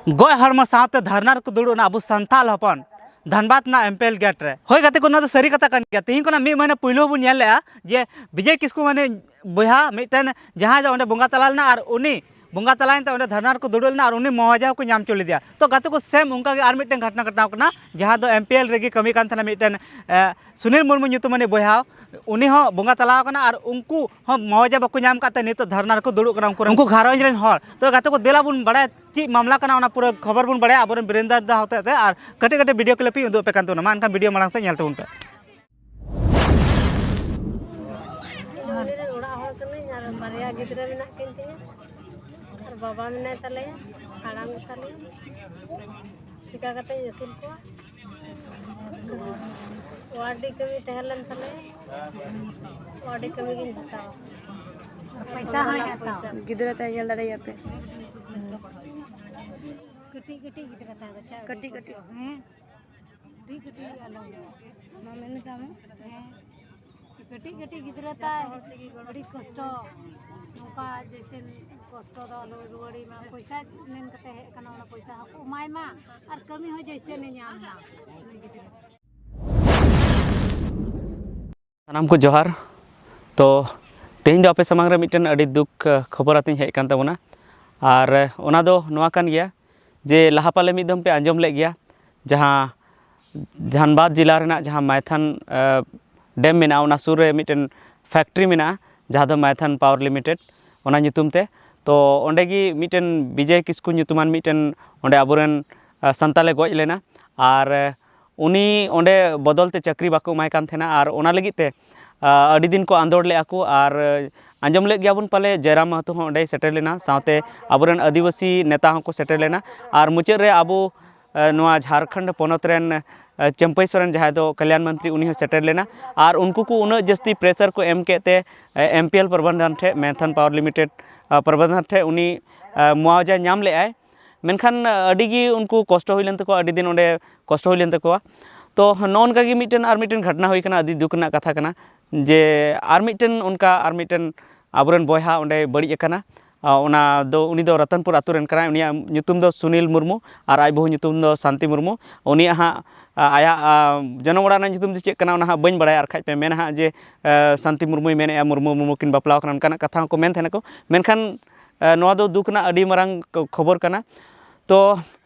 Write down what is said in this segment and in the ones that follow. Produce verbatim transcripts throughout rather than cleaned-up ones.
ᱜᱚᱡ ᱦᱚᱲᱢᱚ ᱥᱟᱶᱛᱮ ᱫᱷᱟᱨᱱᱟ ᱨᱮᱠᱚ ᱫᱩᱲᱩᱵ ᱮᱱᱟ ᱟᱵᱚ ᱥᱟᱱᱛᱟᱲ ᱦᱚᱯᱚᱱ ᱫᱷᱟᱱᱵᱟᱫᱽ ᱨᱮᱱᱟᱜ ᱮᱢᱯᱮᱞ ᱜᱮᱴ ᱨᱮ᱾ ᱦᱳᱭ ᱜᱟᱛᱮ ᱠᱚ, ᱱᱚᱣᱟ ᱫᱚ ᱥᱟᱹᱨᱤ ᱠᱟᱛᱷᱟ ᱠᱟᱱ ᱜᱮᱭᱟ᱾ ᱛᱮᱦᱮᱧ ᱠᱷᱚᱱᱟᱜ ᱢᱤᱫ ᱢᱟᱹᱦᱱᱟᱹ ᱯᱩᱭᱞᱩ ᱵᱚᱱ ᱧᱮᱞ ᱞᱮᱜᱼᱟ ᱡᱮ ᱵᱤᱡᱚᱭ ᱠᱤᱥᱠᱩ ᱢᱟᱱᱮ ᱵᱚᱭᱦᱟ ᱢᱤᱫᱴᱮᱱ ᱡᱟᱦᱟᱸᱭ ᱫᱚ ᱚᱸᱰᱮ ᱵᱚᱸᱜᱟ ᱛᱟᱞᱟ ᱞᱮᱱᱟ ᱟᱨ ᱩᱱᱤ ᱵᱚᱸᱜᱟ ᱛᱟᱞᱟᱭᱮᱱ ᱛᱮ ᱚᱸᱰᱮ ᱫᱷᱟᱨᱱᱟ ᱨᱮᱠᱚ ᱫᱩᱲᱩᱵ ᱞᱮᱱᱟ ᱟᱨ ᱩᱱᱤ ᱢᱩᱟᱣᱡᱟ ᱦᱚᱸᱠᱚ ᱧᱟᱢ ᱦᱚᱪᱚ ᱞᱮᱫᱮᱭᱟ᱾ ᱛᱚ ᱜᱟᱛᱮ ᱠᱚ, ᱥᱮᱢ ᱚᱱᱠᱟ ᱜᱮ ᱟᱨ ᱢᱤᱫᱴᱮᱱ ᱜᱷᱚᱴᱚᱱᱟ ᱜᱷᱚᱴᱟᱣ ᱠᱟᱱᱟ, ᱡᱟᱦᱟᱸ ᱫᱚ ᱮᱢᱯᱤᱮᱞ ᱨᱮᱜᱮ ᱠᱟᱹᱢᱤ ᱠᱟᱱ ᱛᱟᱦᱮᱱᱟ ᱢᱤᱫᱴᱮᱱ, ᱮ, ᱥᱩᱱᱤᱞ ᱢᱩᱨᱢᱩ ᱧᱩᱛᱩᱢᱟᱱᱤᱡ ᱵᱚᱭᱦᱟ, ᱩᱱᱤ ᱦᱚᱸ ᱵᱚᱸᱜᱟ ᱛᱟᱞᱟ ᱟᱠᱟᱱᱟ ᱟᱨ ᱩᱱᱠᱩ ᱦᱚᱸ ᱢᱩᱟᱣᱡᱟ ᱵᱟᱠᱚ ᱧᱟᱢ ᱠᱟᱫ ᱛᱮ ᱱᱤᱛᱚᱜ ᱫᱷᱟᱨᱱᱟ ᱨᱮᱠᱚ ᱫᱩᱲᱩᱵ ᱠᱟᱱᱟ ᱩᱱᱠᱩ ᱨᱮᱱ, ᱩᱱᱠᱩ ᱜᱷᱟᱨᱚᱸᱡᱽ ᱨᱮᱱ ᱦᱚᱲ᱾ ᱛᱚ ᱜᱟᱛᱮ ᱠᱚ, ᱫᱮᱞᱟ ᱵᱚᱱ ᱵᱟᱲᱟᱭᱟ ᱪᱮᱫ ᱢᱟᱢᱞᱟ ᱠᱟᱱᱟ, ᱚᱱᱟ ᱯᱩᱨᱟᱹ ᱠᱷᱚᱵᱚᱨ ᱵᱚᱱ ᱵᱟᱲᱟᱭᱟ ᱟᱵᱚᱨᱮᱱ ᱵᱤᱨᱮᱱᱫᱟᱨ ᱫᱟ ᱦᱚᱛᱮᱛᱮ᱾ ᱟᱨ ᱠᱟᱹᱴᱤᱡ ᱠᱟᱹᱴᱤᱡ ᱵᱷᱤᱰᱤᱭᱳ ᱠᱞᱤᱯ ᱤᱧ ᱩᱫᱩᱜ ᱟᱯᱮ ᱠᱟᱱ ᱛᱟᱵᱚᱱᱟ, ᱢᱟ ᱮᱱᱠᱷᱟᱱ ᱵᱷᱤᱰᱤᱭᱳ ᱢᱟᱲᱟᱝ ᱥᱮᱫ ᱧᱮᱞ ᱛᱟᱵᱚᱱ ᱯᱮ᱾ ᱤᱧ ᱫᱚ ᱩᱱᱤ ᱨᱮᱱ ᱚᱲᱟᱜ ᱦᱚᱲ ᱠᱟᱹᱱᱟᱹᱧ ᱟᱨ ᱵᱟᱨᱭᱟ ᱜᱤᱫᱽᱨᱟᱹ ᱢᱮᱱᱟᱜ ᱠᱤᱱ ᱛᱤᱧᱟ ᱟᱨ ᱵᱟᱵᱟ ᱢᱮᱱᱟᱭ ᱛᱟᱞᱮᱭᱟ, ᱦᱟᱲᱟᱢ ᱜᱮᱛᱟᱞᱮᱭᱟ, ᱪᱤᱠᱟ ᱠᱟᱛᱮᱧ ᱟᱹᱥᱩᱞ ᱠᱚᱣᱟ? ᱚᱣᱟᱨᱰᱤ ᱠᱟᱹᱢᱤ ᱛᱟᱦᱮᱸ ᱞᱮᱱ ᱛᱟᱞᱮᱭᱟ, ᱚᱣᱟᱨᱰᱤ ᱠᱟᱹᱢᱤ ᱜᱤᱧ ᱦᱟᱛᱟᱣᱟ᱾ ᱯᱚᱭᱥᱟ ᱦᱚᱸᱭ ᱦᱟᱛᱟᱣᱟ᱾ ᱜᱤᱫᱽᱨᱟᱹ ᱛᱟᱭ ᱧᱮᱞ ᱫᱟᱲᱮᱭᱟᱯᱮ᱾ ᱠᱟᱹᱴᱤᱡ ᱠᱟᱹᱴᱤᱡ ᱜᱤᱫᱽᱨᱟᱹ ᱛᱟᱭ ᱵᱟᱪᱪᱟ, ᱠᱟᱹᱴᱤᱡ ᱠᱟᱹᱴᱤᱡ᱾ ᱦᱮᱸ, ᱠᱟᱹᱴᱤᱡ ᱠᱟᱹᱴᱤᱡ ᱟᱞᱚ᱾ ᱢᱟ ᱢᱮᱱ ᱢᱮᱥᱮ ᱟᱢ᱾ ᱦᱮᱸ, ᱠᱟᱹᱴᱤᱡ ᱠᱟᱹᱴᱤᱡ ᱜᱤᱫᱽᱨᱟᱹ ᱛᱟᱭ ᱟᱹᱰᱤ ᱠᱚᱥᱴᱚ, ᱱᱚᱝᱠᱟ ᱡᱮᱭᱥᱮ ᱠᱚᱥᱴᱚ ᱫᱚ ᱟᱞᱚ ᱨᱩᱣᱟᱹᱲᱮ ᱢᱟ, ᱯᱚᱭᱥᱟ ᱢᱮᱱ ᱠᱟᱛᱮ ᱦᱮᱡ ᱟᱠᱟᱱᱟ, ᱚᱱᱟ ᱯᱚᱭᱥᱟ ᱦᱚᱸᱠᱚ ᱮᱢᱟᱭ ᱢᱟ ᱟᱨ ᱠᱟᱹᱢᱤ ᱦᱚᱸ ᱡᱮᱭᱥᱮ ᱧᱟᱢ ᱢᱟ ᱩᱱᱤ ᱜᱤᱫᱽᱨᱟᱹ᱾ ᱥᱟᱱᱟᱢ ᱠᱚ ᱡᱚᱦᱟᱨ᱾ ᱛᱚ ᱛᱮᱦᱮᱧ ᱫᱚ ᱟᱯᱮ ᱥᱟᱢᱟᱝ ᱨᱮ ᱢᱤᱫᱴᱮᱱ ᱟᱹᱰᱤ ᱫᱩᱠ, ᱟ, ᱠᱷᱚᱵᱚᱨ ᱟᱛᱮᱧ ᱦᱮᱡ ᱟᱠᱟᱱ ᱛᱟᱵᱚᱱᱟ᱾ ᱟᱨ, ᱟ, ᱚᱱᱟ ᱫᱚ ᱱᱚᱣᱟ ᱠᱟᱱ ᱜᱮᱭᱟ ᱡᱮ ᱞᱟᱦᱟ ᱯᱟᱞᱮ ᱢᱤᱫ ᱫᱚᱢ ᱯᱮ ᱟᱸᱡᱚᱢ ᱞᱮᱫ ᱜᱮᱭᱟ, ᱡᱟᱦᱟᱸ ᱫᱷᱟᱱᱵᱟᱫᱽ ᱡᱮᱞᱟ ᱨᱮᱱᱟᱜ ᱡᱟᱦᱟᱸ ᱢᱟᱭᱛᱷᱟᱱ, ᱟ, ᱰᱮᱢ ᱢᱮᱱᱟᱜᱼᱟ, ᱚᱱᱟ ᱥᱩᱨ ᱨᱮ ᱢᱤᱫᱴᱮᱱ ᱯᱷᱮᱠᱴᱨᱤ ᱢᱮᱱᱟᱜᱼᱟ, ᱡᱟᱦᱟᱸ ᱫᱚ ᱢᱟᱭᱛᱷᱟᱱ ᱯᱟᱣᱟᱨ ᱞᱤᱢᱤᱴᱮᱰ, ᱚᱱᱟ ᱧᱩᱛᱩᱢ ᱛᱮ᱾ ᱛᱚ ᱚᱸᱰᱮ ᱜᱮ ᱢᱤᱫᱴᱮᱱ ᱵᱤᱡᱚᱭ ᱠᱤᱥᱠᱩ ᱧᱩᱛᱩᱢᱟᱱ ᱢᱤᱫᱴᱮᱱ ᱚᱸᱰᱮ ᱟᱵᱚᱨᱮᱱ, ᱟ, ᱥᱟᱱᱛᱟᱞᱮ ᱜᱚᱡ ᱞᱮᱱᱟ᱾ ᱟᱨ, ᱟ, ᱩᱱᱤ ᱚᱸᱰᱮ ᱵᱚᱫᱚᱞ ᱛᱮ ᱪᱟᱹᱠᱨᱤ ᱵᱟᱠᱚ ᱮᱢᱟᱭ ᱠᱟᱱ ᱛᱟᱦᱮᱱᱟ, ᱟᱨ ᱚᱱᱟ ᱞᱟᱹᱜᱤᱫ ᱛᱮ, ᱟ, ᱟᱹᱰᱤ ᱫᱤᱱ ᱠᱚ ᱟᱸᱫᱳᱲ ᱞᱮᱫᱼᱟ ᱠᱚ᱾ ᱟᱨ, ᱟ, ᱟᱸᱡᱚᱢ ᱞᱮᱫ ᱜᱮᱭᱟ ᱵᱚᱱ ᱯᱟᱞᱮ, ᱡᱚᱭᱨᱟᱢ ᱢᱟᱦᱟᱛᱚ ᱦᱚᱸ ᱚᱸᱰᱮᱭ ᱥᱮᱴᱮᱨ ᱞᱮᱱᱟ, ᱥᱟᱶᱛᱮ ᱟᱵᱚᱨᱮᱱ ᱟᱹᱫᱤᱵᱟᱹᱥᱤ ᱱᱮᱛᱟ ᱦᱚᱸᱠᱚ ᱥᱮᱴᱮᱨ ᱞᱮᱱᱟ᱾ ᱟᱨ ᱢᱩᱪᱟᱹᱫ ᱨᱮ ᱟᱵᱚ, ᱟ, ᱱᱚᱣᱟ ᱡᱷᱟᱲᱠᱷᱚᱸᱰ ᱯᱚᱱᱚᱛ ᱨᱮᱱ, ᱟ, ᱪᱟᱹᱢᱯᱟᱹᱭ ᱥᱚᱨᱮᱱ, ᱡᱟᱦᱟᱸᱭ ᱫᱚ ᱠᱟᱞᱭᱟᱱ ᱢᱚᱱᱛᱨᱤ, ᱩᱱᱤ ᱦᱚᱸ ᱥᱮᱴᱮᱨ ᱞᱮᱱᱟ᱾ ᱟᱨ ᱩᱱᱠᱩ ᱠᱚ ᱩᱱᱟᱹᱜ ᱡᱟᱹᱥᱛᱤ ᱯᱨᱮᱥᱟᱨ ᱠᱚ ᱮᱢ ᱠᱮᱫ ᱛᱮ, ᱟ, ᱮᱢ ᱯᱤ ᱮᱞ ᱯᱨᱚᱵᱚᱱᱫᱷᱚᱱ ᱴᱷᱮᱱ, ᱢᱮᱭᱛᱷᱟᱱ ᱯᱟᱣᱟᱨ ᱞᱤᱢᱤᱴᱮᱰ, ᱟ, ᱯᱨᱚᱵᱚᱱᱫᱷᱚᱱ ᱴᱷᱮᱱ ᱩᱱᱤ, ᱟ, ᱢᱩᱟᱣᱡᱟ ᱧᱟᱢ ᱞᱮᱫᱼᱟᱭ᱾ ᱢᱮᱱᱠᱷᱟᱱ, ᱟ, ᱟᱹᱰᱤ ᱜᱮ ᱩᱱᱠᱩ ᱠᱚᱥᱴᱚ ᱦᱩᱭ ᱞᱮᱱ ᱛᱟᱠᱚᱣᱟ, ᱟᱹᱰᱤ ᱫᱤᱱ ᱚᱸᱰᱮ ᱠᱚᱥᱴᱚ ᱦᱩᱭ ᱞᱮᱱ ᱛᱟᱠᱚᱣᱟ᱾ ᱛᱚ ᱱᱚᱜᱼᱚ ᱱᱚᱝᱠᱟ ᱜᱮ ᱢᱤᱫᱴᱮᱱ ᱟᱨ ᱢᱤᱫᱴᱮᱱ ᱜᱷᱚᱴᱚᱱᱟ ᱦᱩᱭ ᱠᱟᱱᱟ, ᱟᱹᱰᱤ ᱫᱩᱠ ᱨᱮᱱᱟᱜ ᱠᱟᱛᱷᱟ ᱠᱟᱱᱟ ᱡᱮ ᱟᱨ ᱢᱤᱫᱴᱮᱱ ᱚᱱᱠᱟ ᱟᱨ ᱢᱤᱫᱴᱮᱱ ᱟᱵᱚᱨᱮᱱ ᱵᱚᱭᱦᱟ ᱚᱸᱰᱮ ᱵᱟᱹᱲᱤᱡ ᱟᱠᱟᱱᱟ᱾ ᱚᱱᱟ ᱫᱚ, ᱩᱱᱤ ᱫᱚ ᱨᱚᱛᱚᱱᱯᱩᱨ ᱟᱹᱛᱩ ᱨᱮᱱ ᱠᱟᱱᱟᱭ᱾ ᱩᱱᱤᱭᱟᱜ ᱧᱩᱛᱩᱢ ᱫᱚ ᱥᱩᱱᱤᱞ ᱢᱩᱨᱢᱩ ᱟᱨ ᱟᱡ ᱵᱟᱹᱦᱩ ᱧᱩᱛᱩᱢ ᱫᱚ ᱥᱟᱱᱛᱤ ᱢᱩᱨᱢᱩ᱾ ᱩᱱᱤᱭᱟᱜ ᱦᱟᱸᱜ ᱟᱭᱟᱜ ᱡᱚᱱᱚᱢ ᱚᱲᱟᱜ ᱨᱮᱱᱟᱜ ᱧᱩᱛᱩᱢ ᱫᱚ ᱪᱮᱫ ᱠᱟᱱᱟ, ᱚᱱᱟ ᱦᱟᱸᱜ ᱵᱟᱹᱧ ᱵᱟᱲᱟᱭᱟ, ᱟᱨ ᱠᱷᱟᱡ ᱯᱮ ᱢᱮᱱᱟ ᱦᱟᱸᱜ ᱡᱮ ᱥᱟᱱᱛᱤ ᱢᱩᱨᱢᱩᱭ ᱢᱮᱱᱮᱫᱼᱟ, ᱢᱩᱨᱢᱩ ᱢᱩᱨᱢᱩ ᱠᱤᱱ ᱵᱟᱯᱞᱟ ᱟᱠᱟᱱᱟ, ᱚᱱᱠᱟᱱᱟᱜ ᱠᱟᱛᱷᱟ ᱦᱚᱸᱠᱚ ᱢᱮᱱ ᱛᱟᱦᱮᱱᱟᱠᱚ᱾ ᱢᱮᱱᱠᱷᱟᱱ ᱱᱚᱣᱟ ᱫᱚ ᱫᱩᱠ ᱨᱮᱱᱟᱜ ᱟᱹᱰᱤ ᱢᱟᱨᱟᱝ ᱠᱷᱚᱵᱚᱨ ᱠᱟᱱᱟ᱾ ᱛᱚ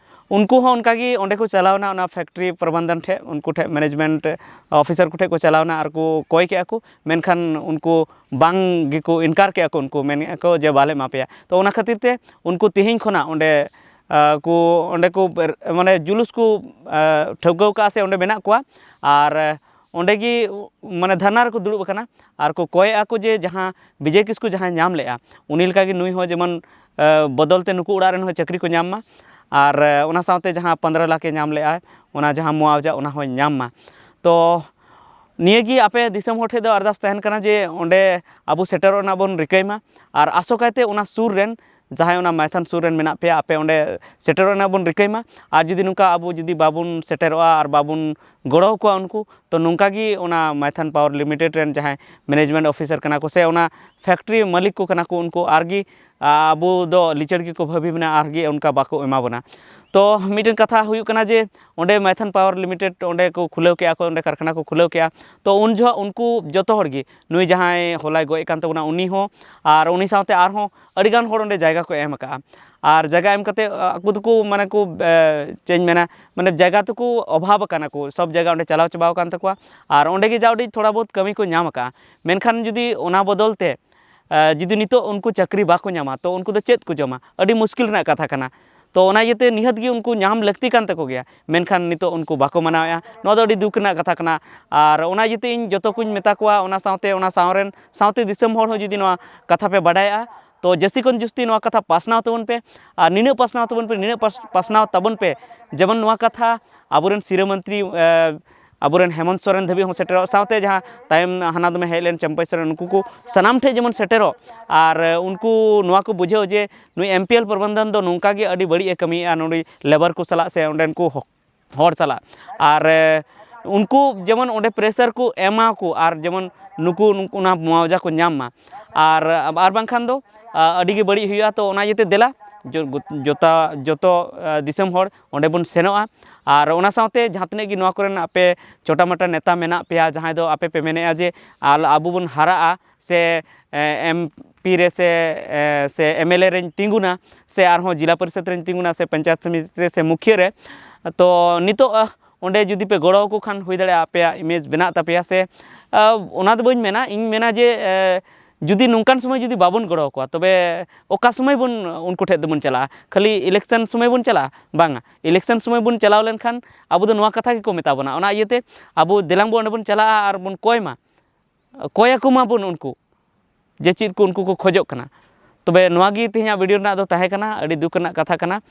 ᱩᱱᱠᱩ ᱦᱚᱸ ᱚᱱᱠᱟᱜᱮ ᱚᱸᱰᱮ ᱠᱚ ᱪᱟᱞᱟᱣᱱᱟ, ᱚᱱᱟ ᱯᱷᱮᱠᱴᱨᱤ ᱯᱨᱚᱵᱚᱱᱫᱷᱚᱱ ᱴᱷᱮᱡ, ᱩᱱᱠᱩ ᱴᱷᱮᱡ ᱢᱮᱱᱮᱡᱽᱢᱮᱱᱴ ᱚᱯᱷᱤᱥᱟᱨ ᱠᱚᱴᱷᱮᱡ ᱠᱚ ᱪᱟᱞᱟᱣᱱᱟ ᱟᱨ ᱠᱚ ᱠᱚᱭ ᱠᱮᱜᱼᱟ ᱠᱚ, ᱢᱮᱱᱠᱷᱟᱱ ᱩᱱᱠᱩ ᱵᱟᱝ ᱜᱮᱠᱚ ᱤᱱᱠᱟᱨ ᱠᱮᱜᱼᱟ ᱠᱚ, ᱩᱱᱠᱩ ᱢᱮᱱᱮᱜᱼᱟ ᱠᱚ ᱡᱮ ᱵᱟᱞᱮ ᱮᱢᱟ ᱯᱮᱭᱟ᱾ ᱛᱚ ᱚᱱᱟ ᱠᱷᱟᱹᱛᱤᱨ ᱛᱮ ᱩᱱᱠᱩ ᱛᱮᱦᱮᱧ ᱠᱷᱚᱱᱟᱜ ᱚᱸᱰᱮ ᱠᱚ ᱚᱸᱰᱮ ᱠᱚ ᱢᱟᱱᱮ ᱡᱩᱞᱩᱥ ᱠᱚ ᱴᱷᱟᱹᱣᱠᱟᱹ ᱠᱟᱜᱼᱟ ᱥᱮ ᱚᱸᱰᱮ ᱢᱮᱱᱟᱜ ᱠᱚᱣᱟ᱾ ᱟᱨ ᱚᱸᱰᱮ ᱜᱮ ᱢᱟᱱᱮ ᱫᱷᱟᱨᱱᱟ ᱨᱮᱠᱚ ᱫᱩᱲᱩᱵ ᱟᱠᱟᱱᱟ ᱟᱨ ᱠᱚ ᱠᱚᱭᱮᱜᱼᱟ ᱠᱚ ᱡᱮ ᱡᱟᱦᱟᱸ ᱵᱤᱡᱚᱭ ᱠᱤᱥᱠᱩ ᱡᱟᱦᱟᱸᱭ ᱧᱟᱢ ᱞᱮᱜᱼᱟ, ᱩᱱᱤ ᱞᱮᱠᱟᱜᱮ ᱱᱩᱭ ᱦᱚᱸ ᱡᱮᱢᱚᱱ ᱵᱚᱫᱚᱞ ᱛᱮ ᱱᱩᱠᱩ ᱚᱲᱟᱜ ᱨᱮᱱ ᱦᱚᱸ ᱪᱟᱹᱠᱨᱤ ᱠᱚ ᱧᱟᱢ ᱢᱟ᱾ ᱟᱨ ᱚᱱᱟ ᱥᱟᱶᱛᱮ ᱡᱟᱦᱟᱸ ᱯᱚᱱᱫᱽᱨᱚ ᱞᱟᱠᱷ ᱮ ᱧᱟᱢ ᱞᱮᱜᱼᱟ, ᱚᱱᱟ ᱡᱟᱦᱟᱸ ᱢᱩᱟᱣᱡᱟ, ᱚᱱᱟ ᱦᱚᱸᱭ ᱧᱟᱢ ᱢᱟ᱾ ᱛᱚ ᱱᱤᱭᱟᱹᱜᱮ ᱟᱯᱮ ᱫᱤᱥᱚᱢ ᱦᱚᱲ ᱴᱷᱮᱱ ᱫᱚ ᱟᱨᱫᱟᱥ ᱛᱟᱦᱮᱱ ᱠᱟᱱᱟ ᱡᱮ ᱚᱸᱰᱮ ᱟᱵᱚ ᱥᱮᱴᱮᱨᱚᱜ ᱨᱮᱱᱟᱜ ᱵᱚᱱ ᱨᱤᱠᱟᱹᱭ ᱢᱟ᱾ ᱟᱨ ᱟᱥᱚᱠᱟᱭᱛᱮ ᱚᱱᱟ ᱥᱩᱨ ᱨᱮᱱ ᱡᱟᱦᱟᱸᱭ ᱚᱱᱟ ᱢᱟᱭᱛᱷᱟᱱ ᱥᱩᱨ ᱨᱮᱱ ᱢᱮᱱᱟᱜ ᱯᱮᱭᱟ, ᱟᱯᱮ ᱚᱸᱰᱮ ᱥᱮᱴᱮᱨᱚᱜ ᱨᱮᱱᱟᱜ ᱵᱚᱱ ᱨᱤᱠᱟᱹᱭ ᱢᱟ᱾ ᱟᱨ ᱡᱩᱫᱤ ᱱᱚᱝᱠᱟ ᱟᱵᱚ ᱡᱩᱫᱤ ᱵᱟᱵᱚᱱ ᱥᱮᱴᱮᱨᱚᱜᱼᱟ ᱟᱨ ᱵᱟᱵᱚᱱ ᱜᱚᱲᱚ ᱟᱠᱚᱣᱟ ᱩᱱᱠᱩ, ᱛᱚ ᱱᱚᱝᱠᱟ ᱜᱮ ᱚᱱᱟ ᱢᱟᱭᱛᱷᱟᱱ ᱯᱟᱣᱟᱨ ᱞᱤᱢᱤᱴᱮᱰ ᱨᱮᱱ ᱡᱟᱦᱟᱸᱭ ᱢᱮᱱᱮᱡᱽᱢᱮᱱᱴ ᱚᱯᱷᱤᱥᱟᱨ ᱠᱟᱱᱟ ᱠᱚ ᱥᱮ ᱚᱱᱟ ᱯᱷᱮᱠᱴᱨᱤ ᱢᱟᱹᱞᱤᱠ ᱠᱚ ᱠᱟᱱᱟ ᱠᱚ, ᱩᱱᱠᱩ ᱟᱨᱜᱮ ᱟᱵᱚ ᱫᱚ ᱞᱤᱪᱟᱹᱲ ᱜᱮᱠᱚ ᱵᱷᱟᱹᱵᱤ ᱵᱚᱱᱟ, ᱟᱨᱜᱮ ᱚᱱᱠᱟ ᱵᱟᱠᱚ ᱮᱢᱟ ᱵᱚᱱᱟ᱾ ᱛᱚ ᱢᱤᱫᱴᱮᱱ ᱠᱟᱛᱷᱟ ᱦᱩᱭᱩᱜ ᱠᱟᱱᱟ ᱡᱮ ᱚᱸᱰᱮ ᱢᱟᱭᱛᱷᱟᱱ ᱯᱟᱣᱟᱨ ᱞᱤᱢᱤᱴᱮᱰ ᱚᱸᱰᱮ ᱠᱚ ᱠᱷᱩᱞᱟᱹᱣ ᱠᱮᱜᱼᱟ ᱠᱚ, ᱚᱸᱰᱮ ᱠᱟᱨᱠᱷᱟᱱᱟ ᱠᱚ ᱠᱷᱩᱞᱟᱹᱣ ᱠᱮᱜᱼᱟ᱾ ᱛᱚ ᱩᱱ ᱡᱚᱦᱚᱜ ᱩᱱᱠᱩ ᱡᱚᱛᱚ ᱦᱚᱲ ᱜᱮ, ᱱᱩᱭ ᱡᱟᱦᱟᱸᱭ ᱦᱚᱞᱟᱭ ᱜᱚᱡ ᱟᱠᱟᱱ ᱛᱟᱵᱚᱱᱟ ᱩᱱᱤ ᱦᱚᱸ, ᱟᱨ ᱩᱱᱤ ᱥᱟᱶᱛᱮ ᱟᱨᱦᱚᱸ ᱟᱹᱰᱤᱜᱟᱱ ᱦᱚᱲ ᱚᱸᱰᱮ ᱡᱟᱭᱜᱟ ᱠᱚ ᱮᱢ ᱟᱠᱟᱫᱼᱟ᱾ ᱟᱨ ᱡᱟᱭᱜᱟ ᱮᱢ ᱠᱟᱛᱮ ᱟᱠᱚ ᱫᱚᱠᱚ ᱢᱟᱱᱮ ᱠᱚ ᱪᱮᱫ ᱤᱧ ᱢᱮᱱᱟ, ᱢᱟᱱᱮ ᱡᱟᱭᱜᱟ ᱛᱮᱠᱚ ᱚᱵᱷᱟᱵᱽ ᱟᱠᱟᱱᱟ ᱠᱚ, ᱥᱚᱵ ᱡᱟᱭᱜᱟ ᱚᱸᱰᱮ ᱪᱟᱞᱟᱣ ᱪᱟᱵᱟᱣ ᱟᱠᱟᱱ ᱛᱟᱠᱚᱣᱟ᱾ ᱟᱨ ᱚᱸᱰᱮ ᱜᱮ ᱡᱟ ᱩᱰᱤᱡ ᱛᱷᱚᱲᱟ ᱵᱚᱦᱩᱛ ᱠᱟᱹᱢᱤ ᱠᱚ ᱧᱟᱢ ᱟᱠᱟᱫᱼᱟ᱾ ᱢᱮᱱᱠᱷᱟᱱ ᱡᱩᱫᱤ ᱚᱱᱟ ᱵᱚᱫᱚᱞ ᱛᱮ ᱡᱩᱫᱤ ᱱᱤᱛᱚᱜ ᱩᱱᱠᱩ ᱪᱟᱹᱠᱨᱤ ᱵᱟᱠᱚ ᱧᱟᱢᱟ, ᱛᱚ ᱩᱱᱠᱩ ᱫᱚ ᱪᱮᱫ ᱠᱚ ᱡᱚᱢᱟ? ᱟᱹᱰᱤ ᱢᱩᱥᱠᱤᱞ ᱨᱮᱱᱟᱜ ᱠᱟᱛᱷᱟ ᱠᱟᱱᱟ᱾ ᱛᱚ ᱚᱱᱟ ᱤᱭᱟᱹᱛᱮ ᱱᱤᱦᱟᱹᱛ ᱜᱮ ᱩᱱᱠᱩ ᱧᱟᱢ ᱞᱟᱹᱠᱛᱤ ᱠᱟᱱ ᱛᱟᱠᱚ ᱜᱮᱭᱟ, ᱢᱮᱱᱠᱷᱟᱱ ᱱᱤᱛᱚᱜ ᱩᱱᱠᱩ ᱵᱟᱠᱚ ᱢᱟᱱᱟᱣᱮᱫᱼᱟ᱾ ᱱᱚᱣᱟ ᱫᱚ ᱟᱹᱰᱤ ᱫᱩᱠ ᱨᱮᱱᱟᱜ ᱠᱟᱛᱷᱟ ᱠᱟᱱᱟ᱾ ᱟᱨ ᱚᱱᱟ ᱤᱭᱟᱹᱛᱮ ᱤᱧ ᱡᱚᱛᱚ ᱠᱚᱧ ᱢᱮᱛᱟ ᱠᱚᱣᱟ, ᱚᱱᱟ ᱥᱟᱶᱛᱮ ᱚᱱᱟ ᱥᱟᱶ ᱨᱮᱱ ᱥᱟᱶᱛᱮ ᱫᱤᱥᱚᱢ ᱦᱚᱲ ᱦᱚᱸ ᱡᱩᱫᱤ ᱱᱚᱣᱟ ᱠᱟᱛᱷᱟ ᱯᱮ ᱵᱟᱰᱟᱭᱟ, ᱛᱚ ᱡᱟᱹᱥᱛᱤ ᱠᱷᱚᱱ ᱡᱟᱹᱥᱛᱤ ᱱᱚᱣᱟ ᱠᱟᱛᱷᱟ ᱯᱟᱥᱱᱟᱣ ᱛᱟᱵᱚᱱ ᱯᱮ, ᱟᱨ ᱱᱤᱱᱟᱹᱜ ᱯᱟᱥᱱᱟᱣ ᱛᱟᱵᱚᱱ ᱯᱮ, ᱱᱤᱱᱟᱹᱜ ᱯᱟᱥ-, ᱯᱟᱥᱱᱟᱣ ᱛᱟᱵᱚᱱ ᱯᱮ, ᱡᱮᱢᱚᱱ ᱱᱚᱣᱟ ᱠᱟᱛᱷᱟ ᱟᱵᱚᱨᱮᱱ ᱥᱤᱨᱟᱹ ᱢᱚᱱᱛᱨᱤ, ᱮ, ᱟᱵᱚᱨᱮᱱ ᱦᱮᱢᱚᱱᱛ ᱥᱚᱨᱮᱱ ᱫᱷᱟᱹᱵᱤᱡ ᱦᱚᱸ ᱥᱮᱴᱮᱨᱚᱜ, ᱥᱟᱶᱛᱮ ᱡᱟᱦᱟᱸ ᱛᱟᱭᱚᱢ ᱦᱟᱱᱟ ᱫᱚᱢᱮ ᱦᱮᱡ ᱞᱮᱱ ᱪᱟᱹᱢᱯᱟᱹᱭ ᱥᱚᱨᱮᱱ, ᱩᱱᱠᱩ ᱠᱚ ᱥᱟᱱᱟᱢ ᱴᱷᱮᱱ ᱡᱮᱢᱚᱱ ᱥᱮᱴᱮᱨᱚᱜ, ᱟᱨ, ᱮ, ᱩᱱᱠᱩ ᱱᱚᱣᱟ ᱠᱚ ᱵᱩᱡᱷᱟᱹᱣ ᱡᱮ ᱱᱩᱭ ᱮᱢ ᱯᱤ ᱮᱞ ᱯᱨᱚᱵᱚᱱᱫᱷᱚᱱ ᱫᱚ ᱱᱚᱝᱠᱟ ᱜᱮ ᱟᱹᱰᱤ ᱵᱟᱹᱲᱤᱡ ᱮ ᱠᱟᱹᱢᱤᱭᱮᱫᱼᱟ ᱱᱩᱭ ᱞᱮᱵᱟᱨ ᱠᱚ ᱥᱟᱞᱟᱜ ᱥᱮ ᱚᱸᱰᱮᱱ ᱠᱚ ᱦᱚ-, ᱦᱚᱲ ᱥᱟᱞᱟᱜ᱾ ᱟᱨ, ᱮ, ᱩᱱᱠᱩ ᱡᱮᱢᱚᱱ ᱚᱸᱰᱮ ᱯᱨᱮᱥᱟᱨ ᱠᱚ ᱮᱢᱟ ᱠᱚ ᱟᱨ ᱡᱮᱢᱚᱱ ᱱᱩᱠᱩ, ᱱᱩᱠᱩ ᱚᱱᱟ ᱢᱩᱟᱣᱡᱟ ᱠᱚ ᱧᱟᱢ ᱢᱟ᱾ ᱟᱨ ᱟᱨ ᱵᱟᱝᱠᱷᱟᱱ ᱫᱚ ᱟᱹᱰᱤ ᱜᱮ ᱵᱟᱹᱲᱤᱡ ᱦᱩᱭᱩᱜᱼᱟ᱾ ᱛᱚ ᱚᱱᱟ ᱤᱭᱟᱹᱛᱮ ᱫᱮᱞᱟ ᱡᱚᱛᱚ ᱫᱤᱥᱚᱢ ᱦᱚᱲ ᱚᱸᱰᱮ ᱵᱚᱱ ᱥᱮᱱᱚᱜᱼᱟ᱾ ᱟᱨ ᱚᱱᱟ ᱥᱟᱶᱛᱮ ᱡᱟᱦᱟᱸ ᱛᱤᱱᱟᱹᱜ ᱜᱮ ᱱᱚᱣᱟ ᱠᱚᱨᱮᱱ ᱟᱯᱮ ᱪᱷᱳᱴᱟ ᱢᱳᱴᱟ ᱱᱮᱛᱟ ᱢᱮᱱᱟᱜ ᱯᱮᱭᱟ, ᱡᱟᱦᱟᱸᱭ ᱫᱚ ᱟᱯᱮ ᱯᱮ ᱢᱮᱱᱮᱫᱼᱟ ᱡᱮ ᱟᱞ- ᱟᱵᱚ ᱵᱚᱱ ᱦᱟᱨᱟᱜᱼᱟ ᱥᱮ ᱮᱢ ᱯᱤ ᱨᱮ ᱥᱮ ᱥᱮ ᱮᱢ ᱮᱞ ᱮ ᱨᱮᱧ ᱛᱤᱸᱜᱩᱱᱟ ᱥᱮ ᱟᱨᱦᱚᱸ ᱡᱮᱞᱟ ᱯᱚᱨᱤᱥᱚᱫᱽ ᱨᱮᱧ ᱛᱤᱸᱜᱩᱱᱟ ᱥᱮ ᱯᱚᱧᱪᱟᱭᱮᱛ ᱥᱚᱢᱤᱛᱤ ᱨᱮ ᱥᱮ ᱢᱩᱠᱷᱤᱭᱟᱹ ᱨᱮ, ᱛᱚ ᱱᱤᱛᱚᱜ ᱚᱸᱰᱮ ᱡᱩᱫᱤ ᱯᱮ ᱜᱚᱲᱚ ᱟᱠᱚ ᱠᱷᱟᱱ ᱦᱩᱭ ᱫᱟᱲᱮᱭᱟᱜᱼᱟ ᱟᱯᱮᱭᱟᱜ ᱤᱢᱮᱡᱽ ᱵᱮᱱᱟᱜ ᱛᱟᱯᱮᱭᱟ ᱥᱮ ᱚᱱᱟ ᱫᱚ ᱵᱟᱹᱧ ᱢᱮᱱᱟ, ᱤᱧ ᱢᱮᱱᱟ ᱡᱮ ᱡᱩᱫᱤ ᱱᱚᱝᱠᱟᱱ ᱥᱚᱢᱚᱭ ᱡᱩᱫᱤ ᱵᱟᱵᱚᱱ ᱜᱚᱲᱚ ᱟᱠᱚᱣᱟ, ᱛᱚᱵᱮ ᱚᱠᱟ ᱥᱚᱢᱚᱭ ᱵᱚᱱ ᱩᱱᱠᱩ ᱴᱷᱮᱱ ᱫᱚᱵᱚᱱ ᱪᱟᱞᱟᱜᱼᱟ? ᱠᱷᱟᱹᱞᱤ ᱤᱞᱮᱠᱥᱚᱱ ᱥᱚᱢᱚᱭ ᱵᱚᱱ ᱪᱟᱞᱟᱜᱼᱟ? ᱵᱟᱝᱟ, ᱤᱞᱮᱠᱥᱚᱱ ᱥᱚᱢᱚᱭ ᱵᱚᱱ ᱪᱟᱞᱟᱣ ᱞᱮᱱᱠᱷᱟᱱ ᱟᱵᱚ ᱫᱚ ᱱᱚᱣᱟ ᱠᱟᱛᱷᱟ ᱜᱮᱠᱚ ᱢᱮᱛᱟ ᱵᱚᱱᱟ᱾ ᱚᱱᱟ ᱤᱭᱟᱹᱛᱮ ᱟᱵᱚ ᱫᱮᱞᱟᱝ ᱵᱚ ᱚᱸᱰᱮ ᱵᱚᱱ ᱪᱟᱞᱟᱜᱼᱟ ᱟᱨ ᱵᱚᱱ ᱠᱚᱭ ᱢᱟ, ᱠᱚᱭ ᱟᱠᱚ ᱢᱟᱵᱚᱱ ᱩᱱᱠᱩ ᱡᱮ ᱪᱮᱫ ᱠᱚ ᱩᱱᱠᱩ ᱠᱚ ᱠᱷᱚᱡᱚᱜ ᱠᱟᱱᱟ᱾ ᱛᱚᱵᱮ ᱱᱚᱣᱟ ᱜᱮ ᱛᱮᱦᱮᱧᱟᱜ ᱵᱷᱤᱰᱤᱭᱳ ᱨᱮᱱᱟᱜ ᱫᱚ ᱛᱟᱦᱮᱸ ᱠᱟᱱᱟ᱾ ᱟᱹᱰᱤ ᱫᱩᱠ ᱨᱮᱱᱟᱜ ᱠᱟᱛᱷᱟ ᱠᱟᱱᱟ᱾